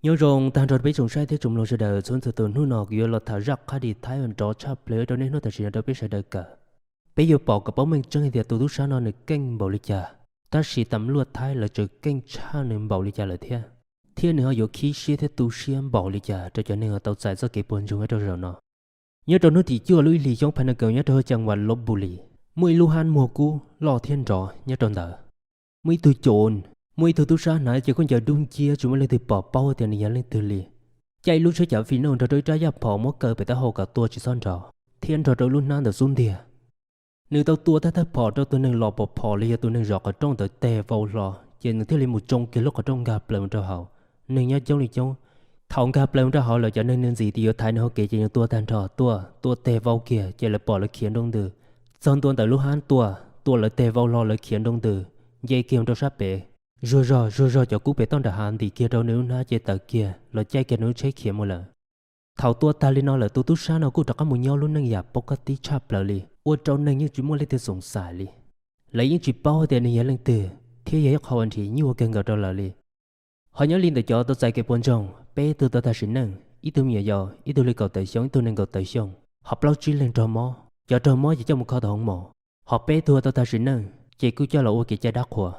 Nyob zoo tag nrho peb tsoom saib thiab tsoom mloog sawv daws txhua txhua tus. Hnub no kuv yuav los tham zaj qhab di Thaib uas nrov tshaj plaws rau nej hnub tam sim no rau peb sawv daws kawm. Peb yuav pom kom paub meej tseeb hais tias tus tub sab no nws keej npaum li cas, tab sis tam luaj Thaib lawv tseem keej tshaj nws npaum li cas lawm thiab, thiab nws ho yuav khib siab thiab tu siab npaum li cas rau cov neeg uas tau txais txoj kev puas ntsoog nyob rau zaum no. Nyob rau hnub tim cuaj lub ib hlis xyoo phav nees nkaum nyob rau hauv ceem vas Lopbuli, muaj ib lub hab muag kub loj thiab nrov nyob rau ntawd. Muaj ib tug co, muaj ib tug tub sab hnav cev khaub ncaws dub nciab tsis muaj leej twg pom paub tias nws yog leej twg li, caij ib lub tsheb cav fim noj nrog rau ib rab yaj phom muab kaw pem taub hau kom tua tsis txhob nrov, thiab nrog rau ib lub hnab ntawm xub ntiag. Nws tau tua tag thawj phom rau tus neeg los pom phom los yog tus neeg zov qhov rooj ntawd teg vau hlo, ces nws thiaj li mus tsoo kiag lub qhov rooj nkag plaws mus rau hauv. Neeg nyob coob li coob, thaum nkag plaws mus rau hauv lawm cov neeg nws ntxiv tias yuav thaiv nws hauv kev ces nws tua tag nrho, tua, tua teg vau kiag ces lawv pom lawv khiav nroo ntws. Txog ntua ntawm lub hab tua, tua lawv teg vau hlo lawv khiav nroo ntws, nce kiag mus rau sab pem. Zuag zog zuag zog cov kub pem toj nram hav ntim kiag rau nws lub hnab ces tawm kiag los caij kiag nws lub tsheb khiav mus lawm. Thaum tua tag li no lawm tus tub sab no kuj rov qab mus nyob lub neej yam paub koj tib tshaj plaws li, ua rau neeg yeej tsis muaj leej twg xoom xais li. Lawv yeej tsis paub tias nws yog leej twg thiab yog ib qho uas nrhiav nyuaj kawg nkaus rau lawv li. Ho nyob li ntawm cov tau txais kev puas ntsoog, peb tug tau tag sim neej, ib tug me nyuam yaus, ib tug li kaum tawm xyoo, ib tug nees nkaum tawm xyoo, ho plaub tsib leeg raug mob, cov raug mob ces coj mus kho tom hoov mos. Ho peb tug tau tag sim neej ces kuj coj los ua kev cai dab qhuas.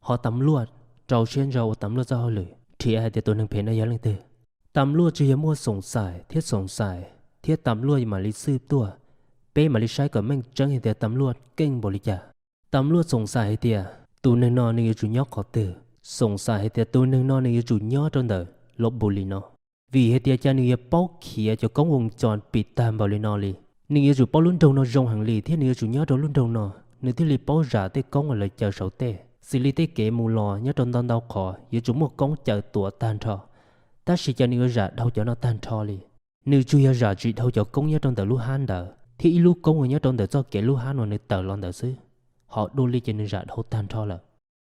Ho tam luaj rau siab ntso ua tam luaj txoj hauj lwm nrhiav hais tias tus neeg phem no yog leej twg. Tam luaj tsuas yog muaj xoom xais thiab xoom xais thiab tam luaj mam li xwb tuaj. Peb mam li saib kom meej tseeb hais tias tam luaj keej npaum li cas. Tam luaj xoom xais hais tias tus neeg no nws yuav tsum nyob qhov twg, xoom xais hais tias tus neeg no nws yuav tsum nyob rau ntawm Lopbuli no. Vim hais tias cas nws yuav paub khiav cov koob voos cos pim tag npaum li no li. Nws yuav tsum paub lub nroog no zoo heev li thiab nws yuav tsum nyob rau lub nroog no, nws thiaj li paub zam tej koob uas lawv caw saum tej. Xws li tej kev mus los nyob rau ntau ntau qhov yuav tsum muaj koob caw tuav tag nrho, tab sis cas nws yuav zam dhau cov no tag nrho li. Nws tsuas yog zam tsis dhau cov koob nyob rau ntawm lub hab ntawd thiab ib lub koob uas nyob rau ntawm txoj kev lub hab no nws tawm los ntawd xwb, ho dua li ces nws zam dhau tag nrho lawm.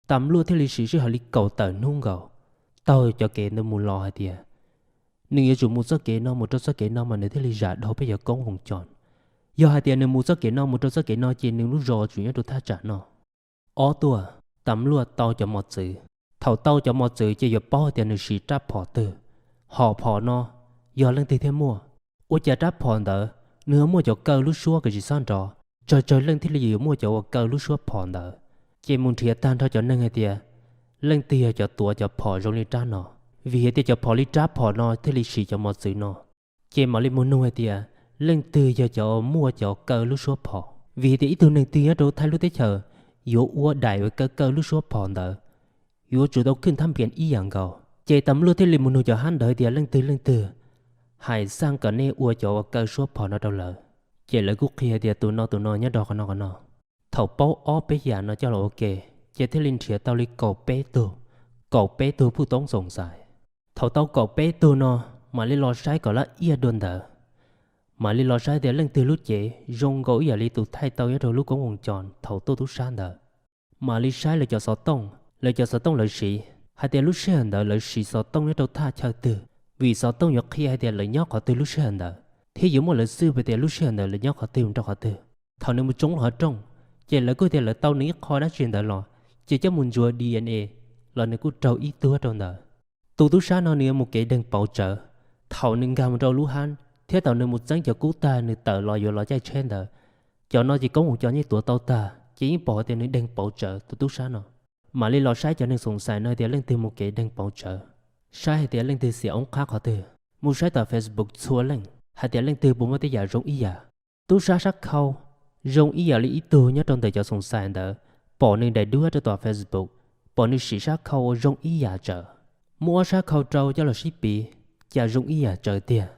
Tam luaj thiaj li siv sij hawm li kaum tawm hnub nkaus taug cov kev ntawd mus los hais tias nws yuav tsum mus txoj kev no mus rau txoj kev no mas nws thiaj li zam dhau peb cov koob voos cos. Yog hais tias nws mus txoj kev no mus rau txoj kev no ces nws lub zos tsum nyob rau thaj tsam no. Ob tuaj, tam luaj tau cov mos txwv. Thaum tau cov mos txwv ces yuav paub hais tias nws siv rab phom twg, hom phom no yog leej twg thiaj muaj, ua cas rab phom ntawd nws ho muaj cov kaw lub suab kom tsis txhob nrov, tsawg tsawg leej thiaj li yuav muaj cov uas kaw lub suab phom ntawd. Ces mus nrhiav tag nrho cov neeg hais tias leej twg yog cov tuav cov phom zoo li rab no, vim hais tias cov phom li rab phom no thiaj li siv cov mos txwv no. Ces mam li mus nug hais tias leej twg yog cov muaj cov kaw lub suab phom, vim hais tias ib tug neeg twg nyob rau thaj lub teb chaws yuav ua daim uas kaw kaw lub suab phom ntawd yuav tsum tau khwj thab npias ib yam nkaus. Ces tam luaj thiaj li mus nug cov hab ntawd hais tias leej twg leej twg hais xaj kom nej ua cov uas kaw suab phom no rau lawv. Ces lawv kuj qhia hais tias tus no tus no nyob rau qhov no qhov no. Thaum paub ob peb yam no coj los ua ke, ces thiaj li nrhiav tau li kaum peb tug, kaum peb tug phuj toob xoom xais. Thaum tau kaum peb tug no, mam li los saib kom laj iaj dua ntawd, mam li los saib tias leej twg lub cev zoo nkaus ib yam li tus thaij tau nyob rau lub koob voos cos thaum tuaj tub sab ntawd. Mam li saib lawv cov xov tooj, lawv cov xov tooj lawv siv hais tias lub sij hawm ntawd lawv siv xov tooj nyob rau thaj chaw twg, vim xov tooj yuav qhia hais tias lawv nyob qhov twg lub sij hawm ntawd thiab yuav muaj lawv xwb hais tias lub sij hawm ntawd lawv nyob qhov twg mus rau qhov twg. Thaum nws mus tsoo lub qhov rooj, ces lawv kuj tias lawv tau nws ib qho dab tsi ntawd los, ces coj mus ntsuas D N A los nws kuj raug ib tug rau ntawd. Tus tub sab no nws yuav mus kev deeg pauv tsawv. Thaum nws nkag mus rau lub hab thiab thaum nws mus txeeb cov kub tag nws tawm los yuav los caij tsheb ntawd, cov no ces koob voos cos yeej tuav tau tag ces yeej pom tias nws deeg pauv tsawv tus tub sab no. Mam li los saib cov neeg xoom xais no tias leej twg mus kev deeg pauv tsawv, saib hais tias leej twg xiam oob qhab qhov twg, mus saib tom Facebook txhua leej hais tias leej twg puas muaj tej yam zoo ib yam. Tub sab sab khau zoo ib yam li ib tug nyob rau ntawm cov xoom xais ntawd, pom nws daim duab rau tom Facebook, pom nws siv sab khau ua zoo ib yam tsawv. Muab ob sab khau rau coj los sib piv, cas zoo ib yam tsawv tiag.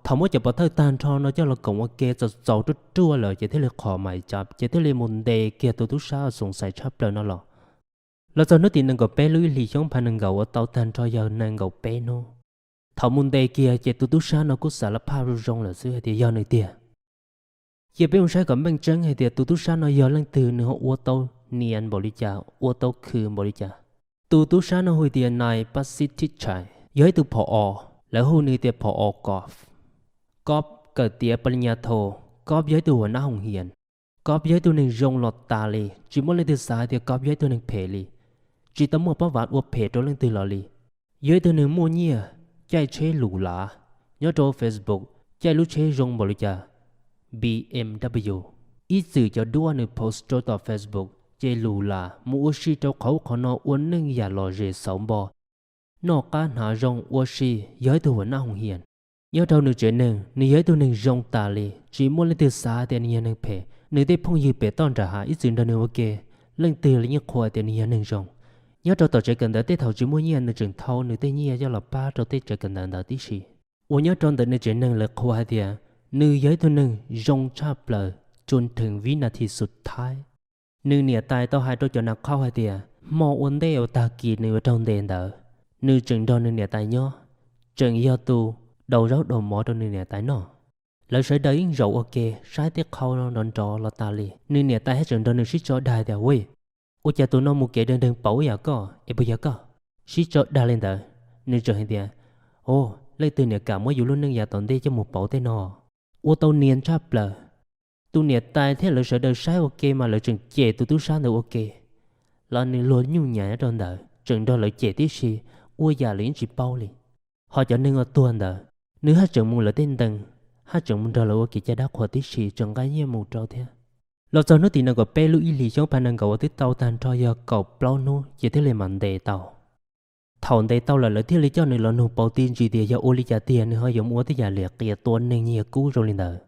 Thaum muab cov pov thawj tag nrho no coj los koom ua ke txaus txaus ruaj ruaj lawm ces thiaj li qhom mais cav ces thiaj li mus ntes kiag tus tub sab xoom xais tshaj plaws no los. Los txog hnub tim nees nkaum peb lub ib hlis xyoo phav nees nkaum ua tau tag nrho yog nees nkaum peb hnub. Thaum mus ntes kiag ces tus tub sab no kuj xav la phaj zoo zoo lawm xwb hais tias yog nws tiag. Cia peb mus saib kom meej tseeb hais tias tus tub sab no yog leej twg, nws ho ua tau nias npaum li cas, ua tau khwv npaum li cas. Tus tub sab no hu tias Nais Pab Xib Thib Tshais, yog ib tug phom os, lawv hu nws tias phom os Kob. Kob kawm tiav pa li nyas tho, Kob yog ib tug huas nab hoos hias. Kob yog ib tug neeg zoo los tas li, tsis muaj leej twg xav hais tias Kob yog ib tug neeg phem li. Tsis tau muaj pab vav ua phem rau leej twg los li. Yog ib tug neeg muaj nyiaj, caij tsheb lus lav. Nyob rau Facebook caij lub tsheb zoo npaum li cas? B M W. Ib txwm cov duab nws post rau tom Facebook ces lus lav mus ua si rau qhov ub qhov no ua neej yam lom zem xauv npo, noj qab hnav zoo ua si, yog ib tug huas naj hoos hias. Nyob rau nws tsev neeg, nws yog ib tug neeg zoo tas li, tsis muaj leej twg xav tias nws yog neeg phem. Nws tej phooj ywg pem toj nram hav ib txwm nrog nws ua ke, leej twg los yeej qhuas tias nws yog neeg zoo. Nyob rau tom tsev kawm ntawv tej thaum tsis muaj nyiaj, nws tseem thau nws tej nyiaj coj los pab rau tej tsev kawm ntawv ntawd tib si. Uas nyob rau ntawm nws tsev neeg lawv qhuas hais tias nws yog ib tug neeg zoo tshaj plaws, tsuas theem vib nas this xub thaib. Nws niam tais tau hais rau cov nav qhauj hais tias hmo ua ntej uas tag kis nws yuav raug ntes ntawd, nws tseem nrog nws niam tais nyob, tseem yog tus daus zaub daus mov rau nws niam tais noj. Lawv sawv daws yeej zaum ua ke saib tej qhau no nrov nrov los tas li, nws niam tais thiaj tseem nrog nws sib tso dag tias, Ua, ua cas tus no mus kev deeg deeg pauv yam koj es puas yog koj? Sib tso dag li ntawd, nws tseem hais tias, Ua, leej twg niam kam muab yus lub neej yav tom ntej coj mus pauv tej no? Ua tau nias tshaj plaws. Tus niam tais thiab lawv sawv daws saib ua ke mas lawv tseem cem tus tub sab ntawd ua ke, los nws luag nyuj nyav nyob rau ntawd tseem nrog lawv cem tib si, ua yam lawv yeej tsis paub li. Ho cov neeg uas tuag ntawd, nws haj tseem mus lawv tej ntees, haj tseem mus nrog lawv ua kev cai dab qhuas tib si, tseem nqa nyiaj mus rau thiab. Los txog hnub tim nees nkaum peb lub ib hlis xyoo phav nees nkaum uas twb tau tag nrho yog kaum plaub hnub ces thiaj li mam ntes tau. Thaum ntes tau lawm lawv thiaj li coj nws los nug pauv tib ntsis tias yog ua li cas tiag nws ho yuav mus ua tej yam liam qias tua neeg nyiag kub zoo li ntawd.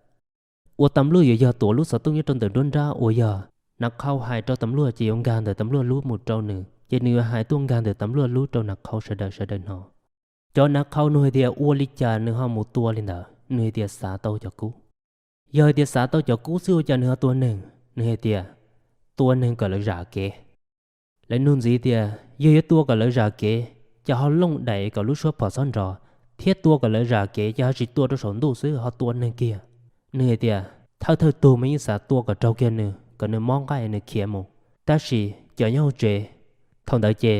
Ua tas luaj yuav yog tuav lub xov tooj nyob rau ntawm nruab nrab uas yog nav qhauj hais rau tas luaj ces yuav nkag ntawm tas luaj lub mus rau nws, ces nws yuav hais tuaj nkag ntawm tas luaj lub rau nav qhauj sawv daws sawv daws hnov. Cov nav qhauj nug hais tias ua li cas nws ho mus tua li ntawd, nws hais tias xav tau cov kub. Yog hais tias xav tau cov kub xwb ua cas nws ho tua neeg? Nws hais tias tua neeg kom lawv zam kev. Lawv nug ntxiv tias yog yuav tua kom lawv zam kev, cas ho looj daim kom lub suab phom txhob nrov, thiab tua kom lawv zam kev cas ho tsis tua rau saum ntuj xwb ho tua neeg kiag? Nws hais tias thawj thawj tug mas yeej xav tua kom raug kiag nws kom nws mob nqaij nws khiav mus, tab sis cov nyob hauv tsev thaum ntawd ces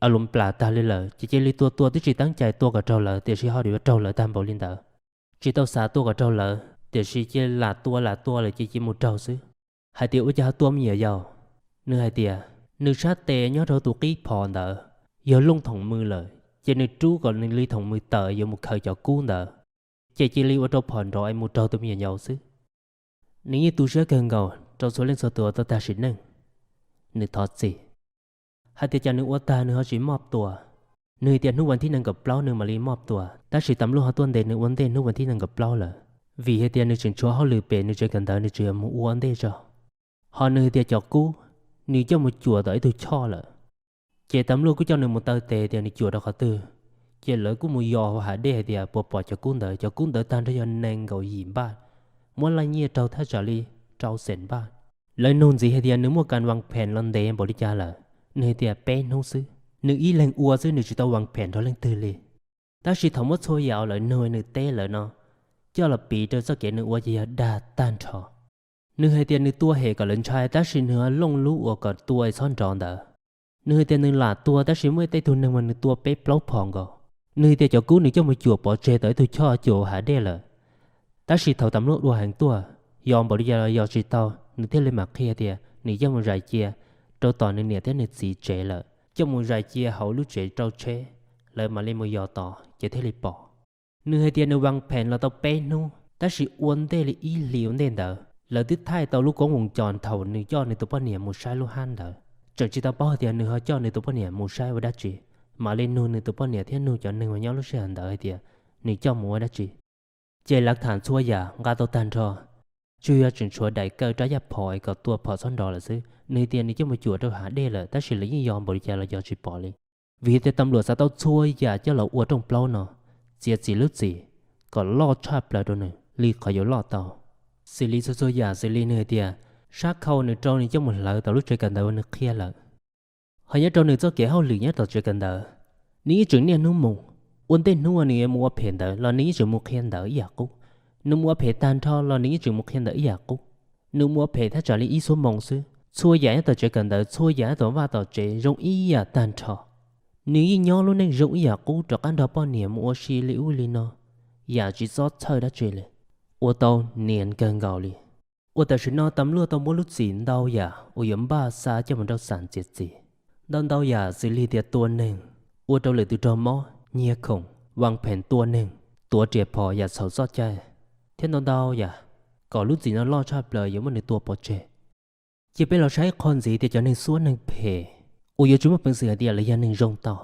a lus plam tag li lawm ces cia li tua tua twb tsis teeb cai tua kom raug lawv tiam sis ho yuav raug lawv tag npaum li ntawd. Tsis tau xav tua kom raug lawv tiam sis cia li lam tua lam tua lawm ces cia li mus raug xwb. Hais tias ua cas ho tua me nyuam yaus? Nws hais tias nws sab tes nyob rau tus qib phom ntawd yog looj thoom mws lawm ces nws rub kom nws li thoom mws tawm yuav mus khaws cov kub ntawd, ces cia li ua rau phom nrov es mus raug tus me nyuam yaus xwb. Nws yeej tu siab kawg nkaus rau txhua leej txhua tus tau tag sim neej, nws thov txim. Hais tias cas nws ua tag nws ho tsis mob tua. Nws hais tias hnub vas thib nees nkaum plaub nws mam li mob tua, tab sis tas luaj ho tuaj ntes nws ua ntej hnub vas thib nees nkaum plaub lawm, vim hais tias nws tseem tshuav hauj lwm pem nws tsev kawm ntawv nws tseem yuav mus ua ntej tso. Ho nws hais tias cov kub nws coj mus cuam tom ib tug choj lawm, ces tas luaj kuj coj nws mus taw tes tias nws cuam rau qhov twg, ces lawv kuj mus yos hauv hav dej hais tias puas pom cov kub ntawd. Cov kub ntawd tag nrho yog nees nkaum yim npaj, muab laij nyiaj raug thaj tsam li rau xees npaj. Lawv nug ntxiv hais tias nws muaj kas vas phem los ntev npaum li cas lawm, nws hais tias peb hnub xwb. Nws ib leeg ua xwb nws tsis tau vas phem nrog leej twg li. Tab sis thaum muab txhua yam uas lawv nug nws teb lawm no coj los piv rau txoj kev nws ua ces yog dag tag nrho. Nws hais tias nws tua hem kom lawv ntshai tab sis nws ho looj lub uas kom tua es txhob nrov ntawd. Nws hais tias nws lam tua tab sis muaj tej tug neeg mas nws tua peb plaub phom nkaus. Nws hais tias cov kub nws coj mus cuam pov tseg tom ib tug choj cuam hauv hav dej lawm. Tab sis thaum tas luaj dua heev tuaj, yos npaum li cas los yos tsis tau, nws thiaj li mam qhia tias nws coj mus zais cia rau tom nws niam thiab nws txiv tsev lawm, coj mus zais cia hauv lub tsev rau tsheb, lawv mam li mus yos tod ces thiaj li pom. Nws hais tias nws vas phem los tau peb hnub tab sis ua ntej li ib hlis ua ntej ntawd lawv twb thaij tau lub koob voos cos thaum nws coj nws tus poj niam mus saib lub hab ntawd. Tseem tsis tau paub hais tias nws ho coj nws tus poj niam mus saib ua dab tsi, mam li nug nws tus poj niam thiab nug cov neeg uas nyob lub sij hawm ntawd hais tias nws coj mus ua dab tsi. Ces lav tham txhua yam nqa tau tag nrho, tsuas yog tseem tshuav daim kaw rab yaj phom es kom tua phom txhob nrov lawm xwb. Nws hais tias nws coj mus cuam rau hav dej lawm tab sis lawv yeej yos npaum li cas los yos tsis pom li. Vim tias tas luaj xav tau txhua yam coj los ua rooj plaub no, txiav txim lub txim kom loj tshaj plaws rau nws li qhov yuav loj tau. Xws li txhua txhua yam, xws li nws hais tias sab khau nws rau nws coj mus hlawv tom lub tsev kawm ntawv uas nws qhia lawm. Ho nyob rau nws txoj kev hauj lwm nyob tom tsev kawm ntawv, nws yeej tseem niaj hnub mus. Ua ntej hnub uas nws yuav mus ua phem ntawd los nws yeej tseem mus qhia ntawv ib yam qub. Nws mus ua phem tag nrho los nws yeej tseem mus qhia ntawv ib yam qub. Nws mus ua phem thaj tsam li ib xuab moos xwb, txhua yam nyob tom tsev kawm ntawv, txhua yam nyob tom vaj tom tsev zoo ib yam tag nrho. Nws yeej nyob lub neej zoo ib yam qub rov qab nrog poj niam mus ua si li ub li no, yam tsis txob txhawj dab tsi li. Ua tau nias kawg nkaus li. Ua tam sim no tas luaj tau muab lub txim ntau yam uas yuav npaj xa coj mus rau xam txiav txim. Ntau ntau yam xws li tias tua neeg, ua rau lwm tus raug mob, nyiag khoom, vaj phem tua neeg, tuav riam phom yam txhaum txoj cai, thiab ntau ntau yam, kom lub txim no loj tshaj plaws yuav muab nws tua pov tseg. Cia peb los saib qhov ntxiv tias cov neeg xuab neeg phem uas yuav tsis muaj peev xwm hais tias lawv yog neeg zoo tau.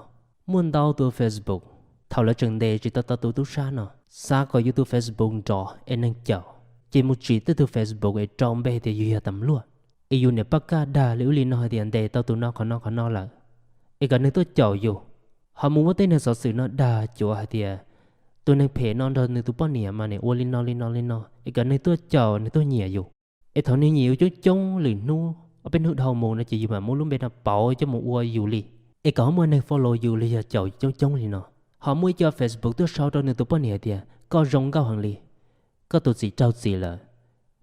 Muaj ntau tus Facebook, thaum lawv tseem ntes tsis tau tau tus tub sab no, xav kom yus tus Facebook nrov es neeg caum, ces mus tsim tej tus Facebook es rau npe tias yus yog tam luaj, es yus niam paj kaj dag li ub li no hais tias ntes tau tus no qhov no qhov no lawm, es kom neeg tuaj caum yus. Ho mus muab tej neeg xov xwm no dag cuav hais tias tus neeg phem no nrog nws tus poj niam mas nws ua li no li no li no, es kom neeg tuaj caum neeg tuaj nyiam yus. Es thaum neeg nyiam yus coob coob lwm hnub ob peb hnub dhau mus no ces yus mam muab lub npe no pauv coj mus ua yus li, es kom ho muaj neeg follow yus los yog caum coob coob li no. Ho muaj ib co Facebook tuaj sau rau nws tus poj niam hais tias koj zoo nkauj heev li, koj tus txiv raug txim lawm,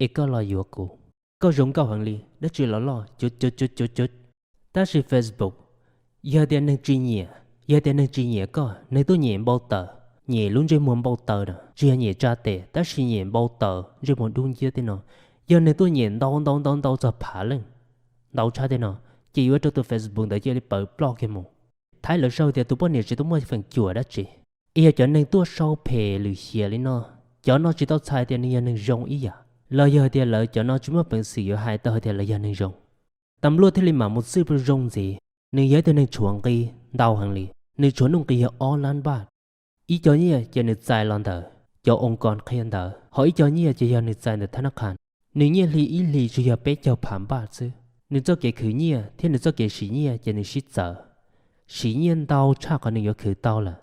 es koj los yuav kuv. Koj zoo nkauj heev li, dab tsi los loj, cuv cuv cuv cuv cuv. Tab sis Facebook, yog tias neeg tsis nyiam, yog tias neeg tsis nyiam koj, neeg tuaj nyiam npau taws, nyiam lub ntsej muag npau taws na, tsis yog nyiam tsa tes tab sis nyiam npau taws ntsej muag dub nciab tej no, yog neeg tuaj nyiam ntau ntau ntau ntau txog phav leej, ntau tshaj tej no, ces yuav ua rau tus Facebook ntawd cia li pawv ploj kiag mus. Thaib lawv sau tias tus poj niam tsis tau muaj feem cuam dab tsi. Es yog cov neeg tuaj sau phem lwm hiam li no, cov no tsis tau txhais tias nws yog neeg zoo ib yam, los yog tias lawv cov no tsis muaj peev xwm yuav hais tau hais tias lawv yog neeg zoo. Tam luaj thiaj li mam mus txwj zoo ntxiv, nws yog ib tug neeg tshuav nqi ntau heev li, nws tshuav nuj nqi yog ob lab npaj. Ib co nyiaj ces nws txais los ntawm cov oo kos qhia ntawd, ho ib co nyiaj ces yog nws txais ntawm thab nab qhas. Nws nyiaj hli ib hlis tsuas yog peb caug phav npaj xwb. Nws txoj kev khwv nyiaj thiab nws txoj kev siv nyiaj ces nws sib txawv, siv nyiaj ntau tshaj qhov nws yuav khwv tau lawm.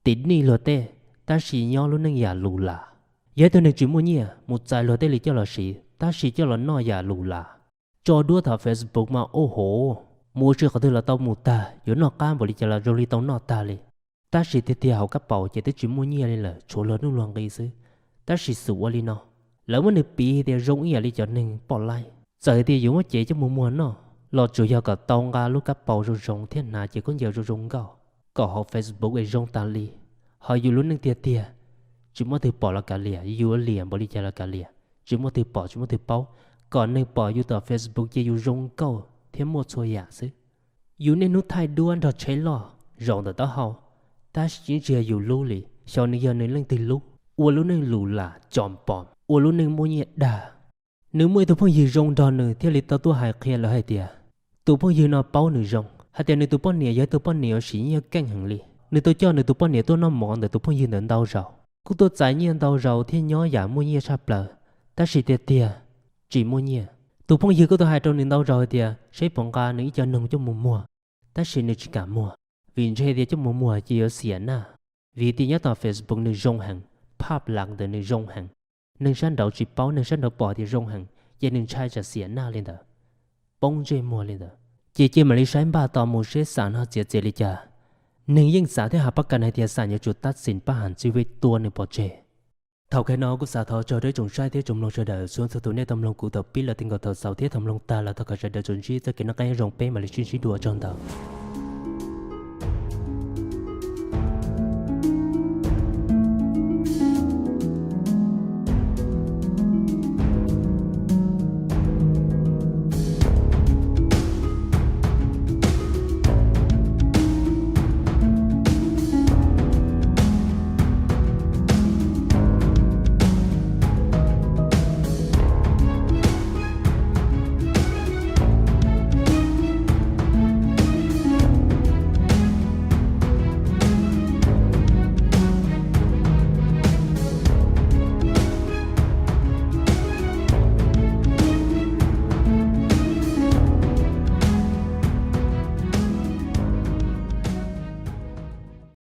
Tim nij luag tej, tab sis nyob lub neej yam lus las. Yog ib tug neeg tsis muaj nyiaj mus txais luag tej li coj los siv tab sis coj los noj yam lus las. Tso duab tham Facebook mas ua hauv, mus ua si qhov twg los tau mus tag, yuav noj qab npaum li cas los zoo li tau noj tag li. Tab sis tiag tiag hauv kab paus ces twb tsis muaj nyiaj li lawm, tshuav luag nuj luag nqi xwb. Tab sis xum ua li no, lawv muab nws piv tias zoo ib yam li cov neeg poj laib. Txawm tias yuav muab cev coj mus muag noj los tsuas yog kom tau nqa lub kab paus zoo zoo thiab hnav cev khaub ncaws zoo zoo nkauj, kom hauv Facebook es zoo tas li. Ho yus lub neej tiag tiag, tsis muaj twg pom los kav liam, yus ua liam npaum li cas los kav liam, tsis muaj twg pom tsis muaj twg paub. Kom neeg pom yus tom Facebook ces yus zoo nkauj thiab muaj txhua yam xwb. Yus niaj hnub thaij duab nrog tsheb loj zaum ntawm taub hau, tab sis yeej tsis yog yus lub li, xyov nws yog nws leej twg lub. Ua lub neej lus lam tsom pom, ua lub neej muaj nyiaj dag. Nws muaj ib tug phooj ywg zoo nrog nws thiaj li tau tuaj hais qhia lawv hais tias, tus phooj ywg no paub nws zoo hais tias nws tus poj niam yog ib tug poj niam uas siv nyiaj keej heev li. Nws tau coj nws tus poj niam tuaj noj mov ntawm tus phooj ywg ntawd ntau zaus, kuj tuaj txais nyiaj ntau zaus thiab nyob yam muaj nyiaj tshaj plaws. Tab sis tiag tiag, tsis muaj nyiaj. Tus phooj ywg kuj tau hais rau nws ntau zaus hais tias seb puas nqa nws ib co noog coj mus muag, tab sis nws tsis kam muag, vim ntshe tias coj mus muag ces yuav xiam naj. Vim tias nyob tom Facebook nws zoo heev, phaj lam ntawm nws zoo heev, neeg sab nraud tsis paub, neeg sab nraud pom tias zoo heev, ces nws ntshai tsam xiam naj li ntawd, poob ntsej muag li ntawd. Ces cia mam li saib npaj tos mus seb xam no txiav txim li cas. Neeg yeej xam thiab has pab kas hais tias xam yuav tsum tab xim pab has txij vej tua nws pov tseg. Thaum kawg no kuj xav thov tsaug rau ib tsoom saib thiab tsoom mloog sawv daws, txhua txhua tus nej tau mloog kuv thaum pib los ti nkaus thaum xaus thiab thaum mloog tag los thov kom sawv daws tsuas ntsib txoj kev noj qab nyob zoo, peb mam li sib ntsib dua, tsaug ntau.